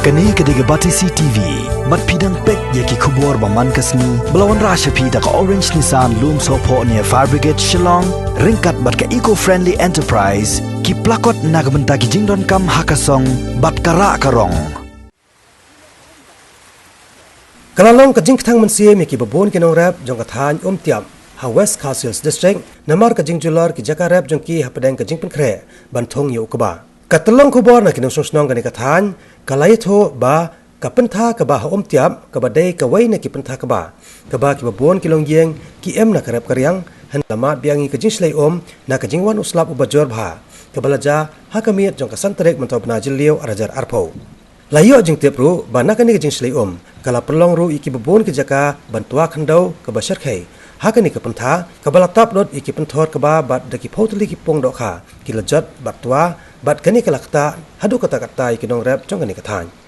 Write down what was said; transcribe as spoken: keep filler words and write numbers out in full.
Kane ka dei ka Batesi TV, bad phi dang peit ïa ki khubor ba man ka sngi, ba la wanrah sha phi da ka Orange Nissan Lumsohphoh near Fire Brigade Shillong, ryngkat bad ka Eco Friendly Enterprise, ki plakot na ka bynta ki jingdonkam ha ka song, bad ka rah ka rong. Ka la long ka jingkthang mynsiem ïa ki babun ki nongrep jong ka thaiñ Umtiap, ha West Khasi Hills District, namar ka jingjulor ki jaka rep jong ki hapdeng ka jingpynkhreh ban thung ïa u kba. Ka tyllong khubor na ki nongshong shnong kane ka thaiñ, ka la ïathuh ba ka pyntha kba ha Umtiap, kaba dei kawei na ki pyntha kba, kaba ki babun ki longïing ki im na ka rep ka riang, hynda la mad biang ïa ka jingshlei um na ka jingwan u slap uba jur bha, kaba la jia ha ka miet jong ka san tarik mynta u bnai Jylliew ar hajar arphew. La ïoh jingtip ruh ba na kane ka jingshlei um, ka la pynlong ruh ïa ki babun ki jaka ban twa khyndew kaba shyrkhei ha kane ka pyntha, kaba la tap lut ïa ki pynthor kba bad da ki phew tylli ki pung dohkha ki la jot bad twa, bad kane ka la ktah haduh katta katta ïa ki nongrep jong kane ka thaiñ.